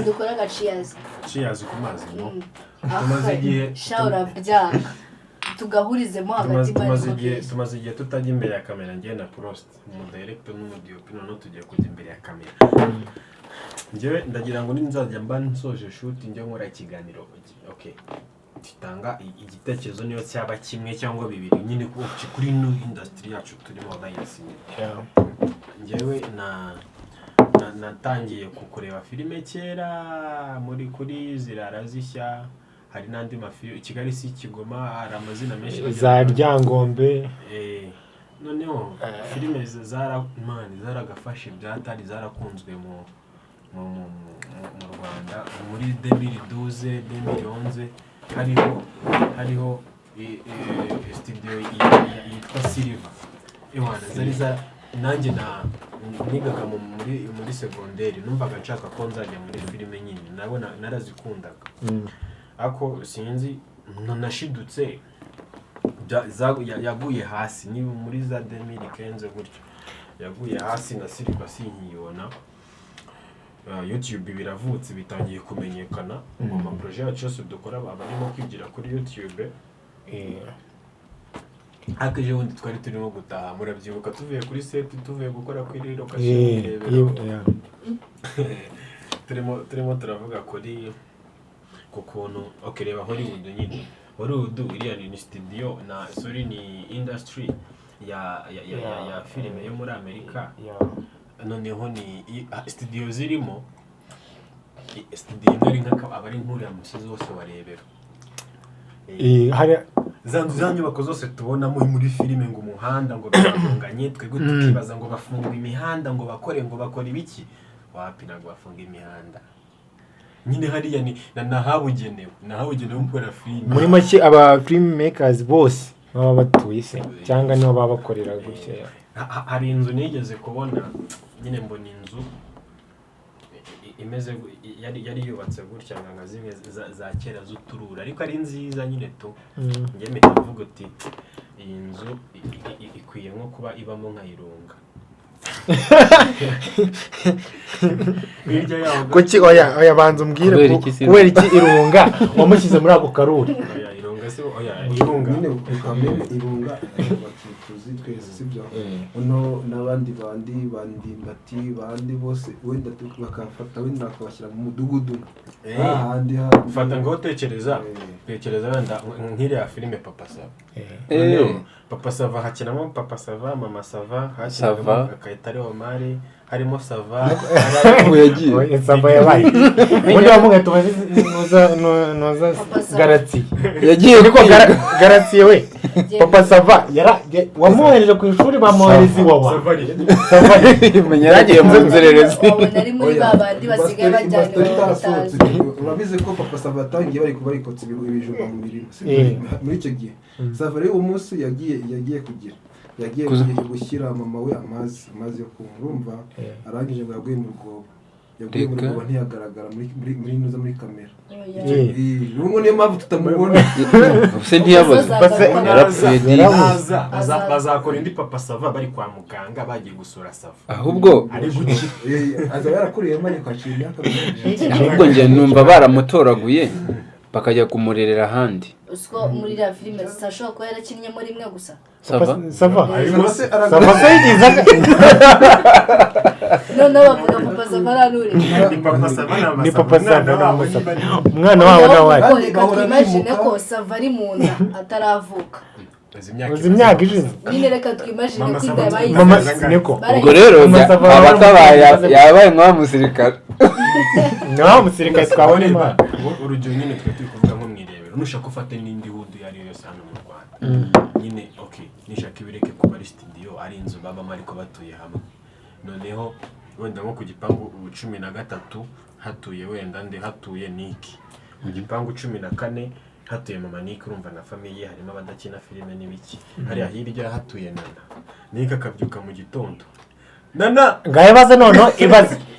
Dukore agaciyazi. Cheers ku mazi, no tumaze igihe Sha, urabyanga, tugahurizemo hagati. Tumaze Bari igihe, tumaze igihe tutajya imbere ya kamera, njyewe na Prost, umudirector n'umuDOP. Noneho tugiye kujya imbere ya kamera. Njyewe ndagira ngo ninzajya mba nsoje shoot, njye nkora ikiganiro, okay, gitanga igitekerezo, niyo cyaba kimwe cyangwa bibiri nyine, kuri ino industry yacu turimo alliance nyine. Njyewe na natangiye kureba filime kera muri kuri Zirara Zishya, hari n'andi mafilime, Kigali si Kigoma, hari amazina menshi. Za Ryangombe. Noneho filime zara man zaragafashe byatari, zarakunzwe mu Rwanda muri 2012, 2011. Hariho studio yitwa Silver. Ewana, zari za nanjye na nigaga muri segonderi, numvaga nshaka ko nzajya muri filime nyine, nabona narazikundaga. Ariko sinzi nashidutse yaguye hasi, ni muri za 2015 gutyo yaguye hasi, na Silver sinkiyibona. YouTube biravutse, bitangiye kumenyekana mu maprojet yacu yose dukora, abarimo kwigira kuri YouTube. Ariko ejo bundi twari turimo gutaha, murabyibuka, tuvuye kuri set, tuvuye gukora kuri location Rebero. Turimo turavuga kuri ku kuntu, okay, reba Hollywood nyine, Hollywood iriya ni studio na, sorry, ni industry ya filime yo muri Amerika. Noneho ni studio zirimo, studio imwe ari nk'aka, aba ari nk'uriya musozi wose wa Rebero. Hari Za nzu, za nyubako zose tubonamo muri filime, ngo umuhanda ngo biragonganye, twebwe tukibaza ngo bafunga imihanda, ngo bakore, ngo bakora ibiki. Wapi, ntabwo bafunga imihanda nyine, hariya ni nahabugenewe gukora filime. Muri make, aba film makers bose baba batuye se cyangwa nibo baba bakorera gutya? Hari inzu nigeze kubona nyine, mbona inzu imeze yari yubatse gutya nka zimwe za kera z'uturura, ariko ari nziza nyine tu. Njye mpita mvuga uti iyi nzu ikwiye nko kuba ibamo nka Irunga hirya yaho. Kuki? Oya, oya, banza umbwire. Kubera iki se? Kubera iki Irunga wamushyize muri ako karuri? Oya, Irunga si, oya, Irunga. Nyine kamere Irunga tuzi twese, sibyo? Noneho n'abandi bandi bandimbati bandi bose wenda bakafata, wenda bakabashyira mu mudugudu hahandi handi. Fata ngo tekereza, tekereza wenda nk'iriya filime Papa Sava. Eh. Papa Sava hakinamo Papa Sava, Mama Sava, Sava. hakinamo Kayitare Omar, harimo Sava. Ubu yagiye. Oya, Sava yabaye ubundi wamugaye tubaze nuza nuza. Papa Sava. Garatsiye. Yagiye Ariko kwiga. Garatsiye we, Papa Sava wamwohereje ku ishuri, bamwohereza iwawa. Savari. Menya yaragiye mu nzererezi. Wabona ari muri ba bandi basigaye bajyana Pasitori iwabo itarasohotse. batazi. Urabizi ko Papa Sava yatangiye bari kotsa ibijumba mu mirima, sibyo? Muri icyo gihe Sava rero uwo munsi yagiye kugira, yagiye gushyira mama we amazi yo kunywa, urumva? Arangije ngo yaguye mu rwobo, yaguye mu Reka. rwobo, ntiyagaragara muri nuza muri kamera. Oya. N'ubu niyo mpamvu tutamubona. Ubuse ntiyaboze? Yarapfuye disi. Naza bazakora indi Papa Sava bari kwa muganga, bagiye gusura Sava Ahubwo ari gukira. Azaba yarakuriyemo ariko haciye imyaka myinshi. Ahubwo njye numva baramutoraguye bakajya kumurerera ahandi. Usiko muri iriya filime zitashobora kuba yarakinnyemo rimwe gusa. Sava. Sava. Sava se Sava se yigize Noneho bavuga Papa Sava aranure. Ni Papa Sava na Ni Papa Mama Sava na wabo Mama Sava. niba ari- Umwana wabo nawe ari Ahubwo reka Bahora twimagine bimuka. ko Sava ari mu nda ataravuka. Uzi imyaka Uzi imyaka ishize? Nyine reka twimagine Mama ko Sava inda bayize. Mama niko. Ubwo rero Mama Sava aba atabaye yabaye nka wa musirikare. Ni wa musirikare twabona Imana. Urugero nyine twe turi kuvuga nko mu Irebero, nushaka ufate n'indi hood iyo ari yo yose hano mu Rwanda nyine, okay, nishaka ibireke kuba ari studio, ari inzu babamo ariko batuye hamwe. Noneho wenda nko ku gipangu 13 hatuye wenda nde? Hatuye Niki. Ku gipangu 14 hatuye mama Niki, urumva na famille, harimo abadakina filime n'ibiki. Hariya hirya hatuye Nana. Niki akabyuka mu gitondo, Nana. Ngaho ibaze, noneho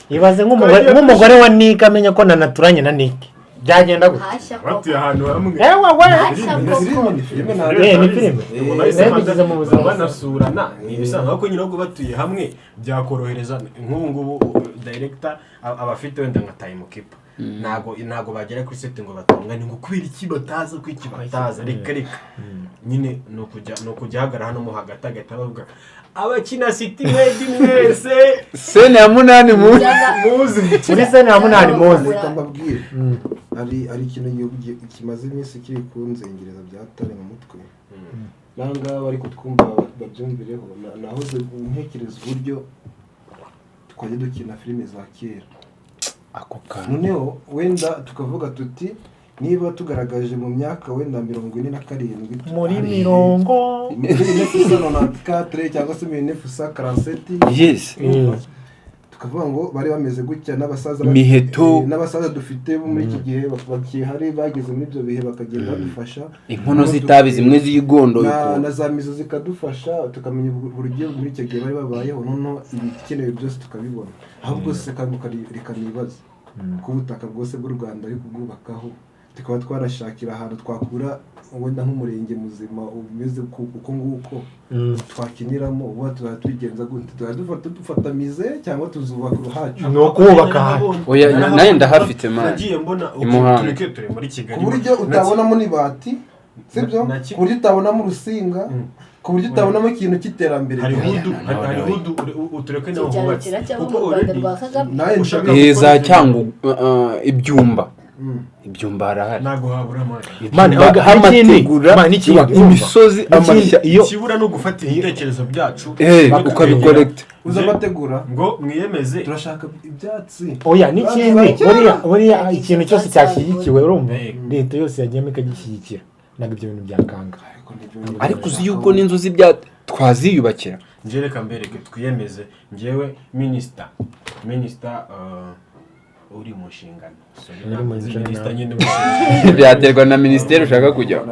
ibaze nk'umugore wa Nick amenya ko nanaturanye na Nick, byagenda gute? Hashya koko. Batuye ahantu hamwe. Ewa we! Hashya Ni koko. filime, ni filime Ni filime. Ubwo bahise Nayo bigize mu buzima. Banasurana, ni ibisanzwe, ariko nyine ubwo batuye hamwe byakorohereza. Nk'ubu ngubu director aba afite wenda nka time keeper. Ntago bagera kuri set ngo batongane ngo kubera iki bataza, kuko iki bataza, reka reka nyine ni ukujya hagara hano mo hagati agahita bavuga abakina City Maid mwese scene ya 8 muze muri scene ya 8 muze. Reka mbabwire, hari ikintu kimaze iminsi kiri kunzengereza byatari mu mutwe, nanga bari kutwumva babyumvireho. Nahoze ntekereza uburyo twajya dukina filime za kera ako kantu, noneho wenda tukavuga tuti niba tugaragaje mu myaka wenda 47 muri mirongo 1994 cyangwa se 1947, yes, tukavuga ngo bari bameze gutya n'abasaza imiheto n'abasaza dufite bo muri iki gihe bakihari bageze muri ibyo bihe bakagenda badufasha, inkono z'itabi zimwe zigondoye na za mizo zikadufasha, tukamenya uburyo muri icyo gihe bari babayeho, noneho ibikenewe byose tukabibona. Ahubwo se reka nibaze ko ubutaka bwose bw'u Rwanda ari kubwubakaho, tukaba twarashakira ahantu twakura wenda nk'umurenge muzima umeze uko nguko twakiniramo, ubu tuzajya tubigenza gute? Tuzajya dufata mize cyangwa tuzubaka uruhacu? Ni ukubaka ahantu. Oya, nawe ndahafite mani. Nagiye mbona tureke turi muri Kigali, ku buryo utabonamo n'ibati, sibyo? Ku buryo utabonamo urusinga, ku buryo utabonamo ikintu cy'iterambere. Hari utureke naho hubatse kuko already za cyangwa ibyumba ibyumba harahari, ntago habura amani amategura imisozi amashya, iyo kibura no gufata ibitekerezo byacu ukabikorekta uza amategura ngo mwiyemeze turashaka ibyatsi. Oya, n'ikindi buriya ikintu cyose cyashyigikiwe, urumva leta yose yagiyemo ikagishyigikira, ntabwo ibyo bintu byakanga. Ariko uzi yuko n'inzu z'ibyatsi twaziyubakira. Njye reka mbereke twiyemeze, njyewe minisita uri mu nshingano, byaterwa na minisiteri ushaka kujyaho.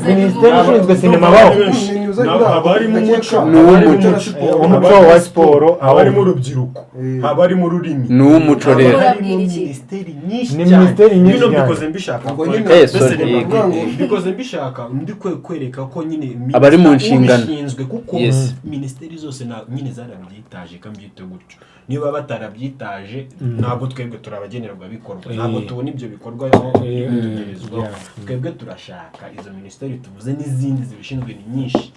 Minisiteri ishinzwe sinema baho haba harimo umuco wa siporo, haba harimo urubyiruko, haba harimo ururimi, ni uw'umuco rero. Minisiteri nyinshi cyane, bino mbikoze mbishaka, mbikoze mbishaka ndi kwereka ko nyine abari mu nshingano ubishinzwe, kuko minisiteri zose nyine zarabyitaje kambyite gutyo. Niba batarabyitaje ntabwo twebwe turabagenerwa bikorwa, ntabwo tubona ibyo bikorwa bitugerezwaho. Twebwe turashaka izo minisiteri tuvuze n'izindi zibishinzwe ni nyinshi,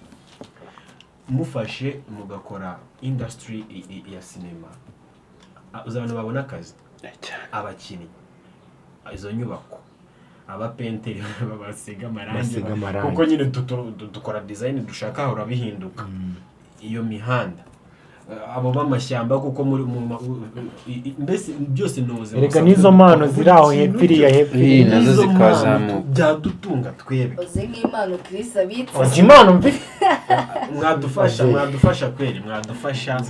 mufashe mugakora industry ya sinema, abantu babona akazi, abakinnyi, izo nyubako, abapenteri basiga amarangi, kuko nyine dukora design dushaka hahora bihinduka, iyo mihanda, abo b'amashyamba, kuko muri mbese byose ni ubuzima. Reka n'izo mpano ziri aho hepfiriya hepfiriya nazo zikazamuka, byadutunga twebwe. Uzi nk'impano Chris abitse, uzi impano mfite, mwadufasha kweri, mwadufasha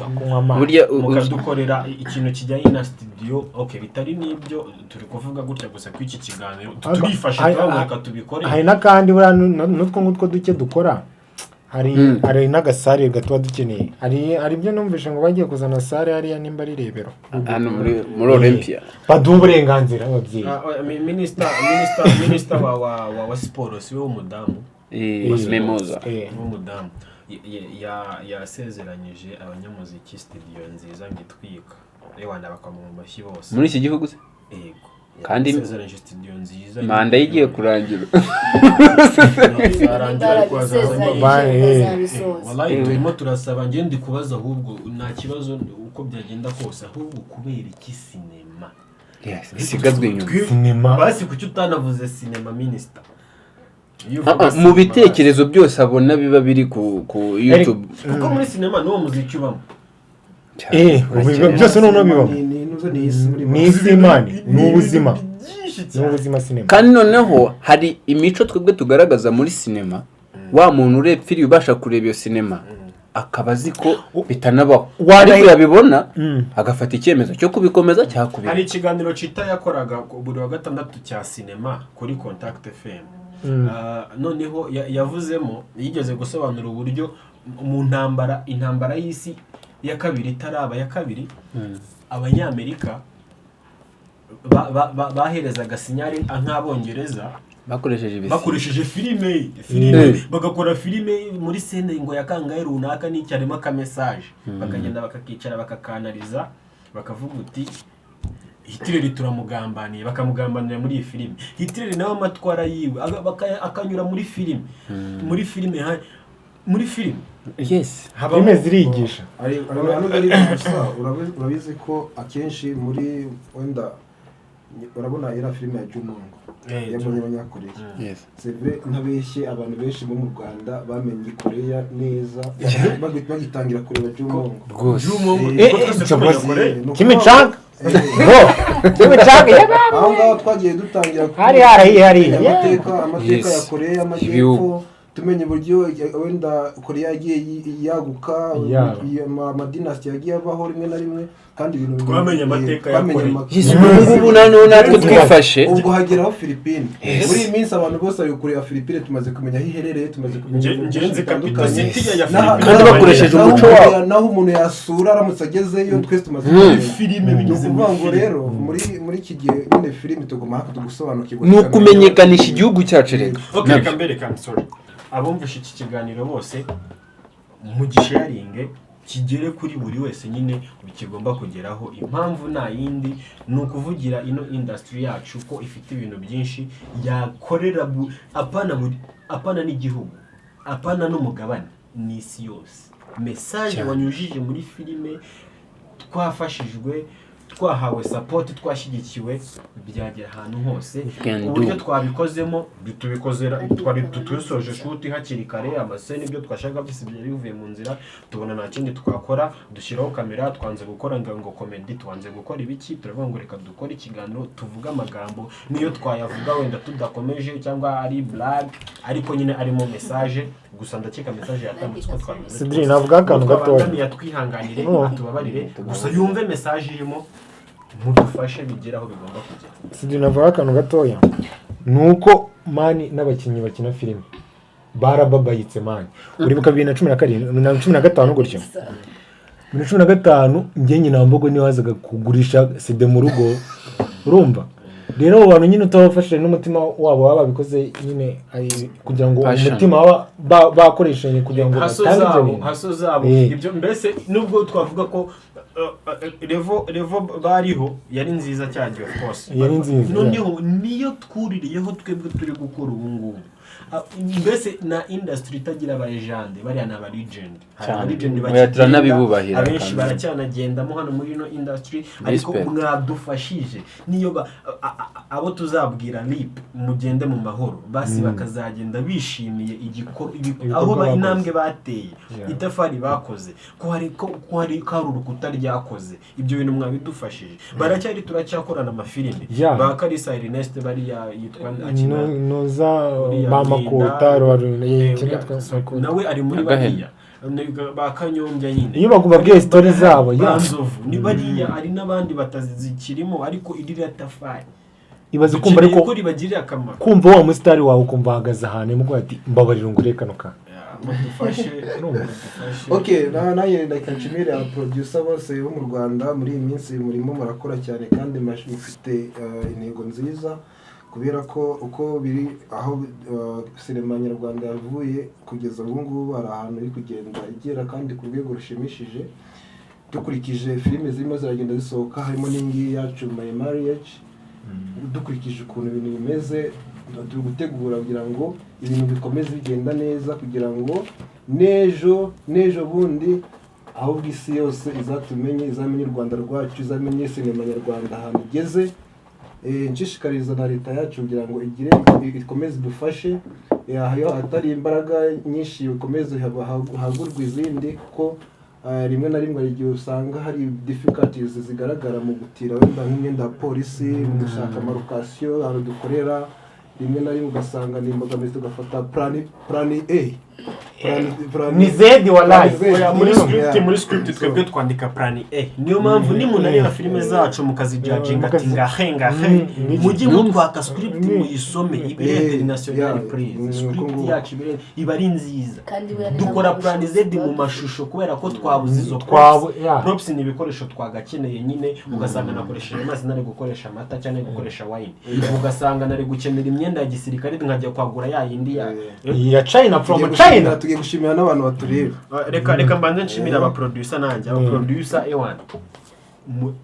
mukadukorera ikintu kijyanye na studio. Okay, bitari n'ibyo turi kuvuga gutya gusa ku iki kiganiro turifasha turamuka tubikore. Hari n'akandi buriya n'utwo ngutwo duke dukora, hari n'agasare gatuba dukeneye. Hari ibyo numvishe ngo bagiye kuzana sare hariya nimba ari Rebero hano muri Olympia, baduha uburenganzira ababyeyi. Minisita wa siporo si we w'umudamu, Mimoza w'umudamu yasezeranyije abanyamuziki studio nziza ngitwika, ewana bakoma mu mashyi bose muri iki gihugu se. Yego, kandi yasezeranyije studio nziza, manda yigiye kurangira. Wallahi turimo turasaba, njye ndi kubaza ahubwo nta kibazo uko byagenda kose, ahubwo kubera iki sinema isigazwe inyuma? Sinema basi kuki utanavuze sinema minisita? Mu bitekerezo byose abona biba biri ku YouTube, kuko muri sinema n'uwo muziki ubamo. Byose noneho bibamo ni isi imani, ni ubuzima, ni ubuzima sinema. Kandi noneho hari imico twebwe tugaragaza muri sinema, wa muntu urepfiriye ubasha kureba iyo sinema akaba azi ko bitanabaho, ariko yabibona agafata icyemezo cyo kubikomeza cyangwa kubireka. Hari ikiganiro Chita yakoraga buri wa gatandatu cya sinema kuri Contact FM. Noneho yavuzemo, yigeze gusobanura uburyo mu ntambara, intambara y'isi ya kabiri itaraba ya kabiri, abanyamerika baherezaga sinyari nk'abongereza bakoresheje filime bagakora filime muri sene ngo ya kangahe runaka n'icyarimo aka message, bakagenda bakakicara bakakanariza, Bakavuga uti Hitler turamugambaniye, bakamugambanira muri iyi filime. Hitler nawe amatwara yiwe akanyura muri filime, muri filime muri filime. Yes. Filime zirigisha. Ari ari ari gusa urabizi ko akenshi muri wenda urabona iriya filime ya Jumongo yabonye abanyakoreya. Yes. C'est vrai, ntabeshye, abantu benshi bo mu Rwanda bamenye Koreya neza bagitangira kureba Jumongo. Rwose. Jumongo Eh, niko twese cyo tumenya rwose. Koreya. Ni ukuvuga Kimicanga. ngo- Bro, kimicanga yaba. Aho ngaho twagiye dutangira Hari harahiye hariya. kumenya amateka Yes. ya Koreya y'Amajyepfo, Ibihugu. tumenya uburyo wenda Koreya yagiye yaguka, Yeah. amadinasiti yagiye abaho rimwe na rimwe, kandi ibintu Twamenye amateka ya twamenye Koreya. Yes, ubu ngubu noneho natwe twifashe. Ubwo hageraho Philippine. Yes. Muri iyi minsi abantu bose bari kureba Philippine, tumaze kumenya aho iherereye, tumaze kumenya ibintu Nge byinshi nzi capital bitandukanye. city ya N'aha- Philippine. Kandi bakoresheje naho umuco umuntu wabo. naho umuntu yasura aramutse agezeyo, twese tumaze Mm. kumenya. Filime Ni binyuze ukuvuga muri ngo filime. rero muri iki gihe nyine filime tugomba hafi tugusobanukirwa. Ni ukumenyekanisha igihugu cyacu reka. Okay, reka mbereka, I'm sorry. Abumvishe iki kiganiro bose mugisharinge kigere kuri buri wese nyine kigomba kugeraho. Impamvu nta yindi ni ukuvugira ino industry yacu ko ifite ibintu byinshi yakorera apana apana n'igihugu, apana n'umugabane, n'isi yose. Message Cyane. wanyujije muri filime, twafashijwe, twahawe support, twashyigikiwe, byagera ahantu hose. Can do. Uburyo twabikozemo, tubikozera twari tusoje shoot hakiri kare, amascene ibyo twashaka byose byari bivuye mu nzira, tubona nta kindi twakora, dushyiraho kamera, twanze gukora ngo comedy, twanze gukora ibiki, turavuga ngo reka dukore ikiganiro, tuvuge amagambo niyo twayavuga wenda tudakomeje cyangwa ari blague, ariko nyine arimo message. Gusa ndakeka message yatambutse uko twabivuze. Sidri, navuga akantu gatoya. Twabangamiye atwihanganire, Oh. atubabarire, gusa yumve message irimo, mudufashe bigere aho bigomba kugera. Sidri, navuga akantu gatoya. Ni uko man n'abakinnyi bakina filime barababayitse man. Uribuka 2017 na 15 gutyo, 2015 njye nyina mbogo niwe wazaga kugurisha CD mu rugo. Urumva rero abo bantu nyine utabafashije n'umutima wabo baba babikoze nyine kugira ngo Passion. umutima baba bakoresheje kugira ngo Haso batange ibyo zabo, bintu. haso zabo. Ibyo mbese nubwo twavuga ko level bariho yari nziza cyane, of course. Yari nziza, Noneho niyo twuririyeho twebwe turi gukora ubu ngubu. Ah, mbese na industry itagira aba legend, bariya ni aba legend. Hari Cyane. aba legend Oya, bakigenda, turanabibubahira abenshi kandi. baracyanagendamo hano muri ino industry, ariko Respect. mwadufashije niyo abo tuzabwira rip mugende mu mahoro, basi bakazagenda bishimiye Ibikorwa aho bakoze. intambwe bateye, itafari bakoze, ko hari urukuta ryakoze. Ibyo bintu mwabidufashije, baracyari, turacyakorana amafilime. Ba Kalisa Ernest bariya yitwa akina Nuza uriya ba Linda, Makuta uriya, Makuta. Nawe ari muri Agahene. bariya ba Kanyombya nyine. Iyo bakubabwiye story zabo, Ba Nzovu ni bariya, hari n'abandi batazikirimo, ariko iriya tafari ibaze kumva dukeneye ariko ko ribagirira akamaro. Kumva wa musitari wawe, ukumva ahagaze ahantu imubwira ati mbabarira ngure kano kantu. Yeah, mudufashe, mudufashe. Okay, nanjye reka nshimire aba producer bose bo mu Rwanda. Muri iyi minsi murimo murakora cyane kandi mufite intego nziza, kubera ko uko biri aho sinema nyarwanda yavuye kugeza ubu ngubu hari ahantu iri kugenda igera kandi ku rwego rushimishije, dukurikije filime zirimo ziragenda zisohoka, harimo n'ingiyi yacu My Marriage. Dukurikije ukuntu ibintu bimeze, turi gutegura kugira ngo ibintu bikomeze bigenda neza, kugira ngo n'ejo n'ejo bundi ahubwo isi yose izatumenye, izamenye u Rwanda rwacu, izamenye sinema nyarwanda ahantu igeze. Nshishikariza na leta yacu kugira ngo igire ikomeze idufashe. Aho hatari imbaraga nyinshi ikomeze hagurwe izindi, kuko rimwe na rimwe hari igihe usanga hari difficulties zigaragara mu gutira wenda nk'imyenda ya polisi, mu gushaka amalocation ahantu dukorera. Rimwe na rimwe ugasanga ni imbogamizi, tugafata plan A, Ni Z wallahi. Plan Z. Oya, muri script, muri script So, twebwe twandika plan A. Niyo mpamvu nimunareba filime zacu mukazijudginga ati ngahe ngahe, mujye mutwaka script muyisome ibere international, please. Script uko nguko. yacu ibere iba ari nziza. Kandi buriya ni Dukora nabwo plan bushobozi Z mu buba mashusho kubera ko twabuze izo props. Props ni ibikoresho twagakeneye nyine, ugasanga nakoresheje amazi nari gukoresha amata cyangwa nari gukoresha wine, ugasanga nari gukenera imyenda ya gisirikare nkajya kwagura ya yindi ya Ya China, from Tugiye China. tugiye gushimira n'abantu batureba. Reka mbanze nshimire aba producer nanjye, aba producer ewan.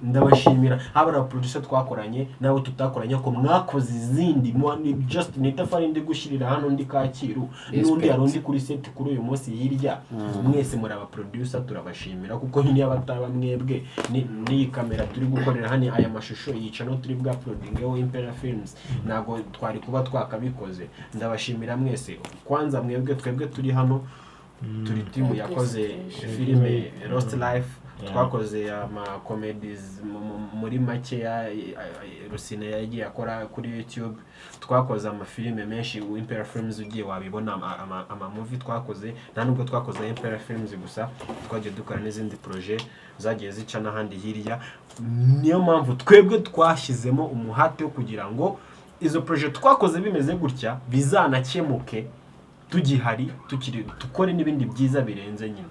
Ndabashimira haba na producer twakoranye n'abo tutakoranye, ko mwakoze izindi ni just ni itafari ndi gushyirira hano, ndi Kacyiru n'undi hari undi kuri set kuri uyu munsi hirya. Mwese muri aba producer, turabashimira, kuko niyo bataba mwebwe n'iyi kamera turi gukorera hano aya mashusho yica no turi bwa uploadingeho Impera Films, ntabwo twari kuba twakabikoze. Ndabashimira mwese. Kwanza mwebwe, twebwe turi hano turi team yakoze filime Lost Life, twakoze ama comedies muri makeya Rusine yagiye akora kuri YouTube, twakoze amafilime menshi. Impera Films ugiye wabibona ama movie twakoze. Nta nubwo twakoze Impera Films gusa, twagiye dukora n'izindi projet zagiye zica n'ahandi hirya. Niyo mpamvu twebwe twashyizemo umuhate wo kugira ngo izo projet twakoze bimeze gutya bizanakemuke tugihari, tukiri dukore n'ibindi byiza birenze nyine.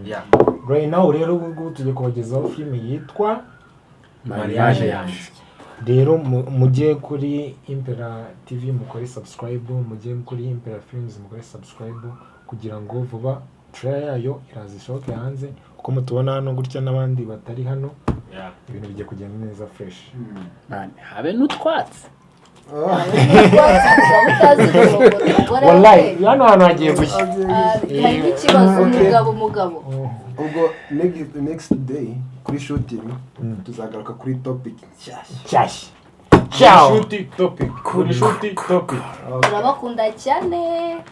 Yeah. Right now rero, ubu ngubu tugiye kubagezaho filime yitwa Mariage Yanjye. Rero mujye kuri Impera TV mukore subscribe, mujye kuri Impera Films mukore subscribe, kugira ngo vuba trailer yayo iraza isohoke hanze, kuko mutubona hano gutya n'abandi batari hano. Ibintu bigiye kugenda neza fresh. Man, habe n'utwatsi. Waba utazi kurongora umugore Wallahi we. Hano hantu hagiye gushya. Ah, harimo ikibazo, umugabo umugabo. Ubwo next day kuri shooting tuzagaruka kuri topic nshyashya. Nshyashya. Ciao. Kuri shooting topic, kuri shooting topic. Turabakunda cyane.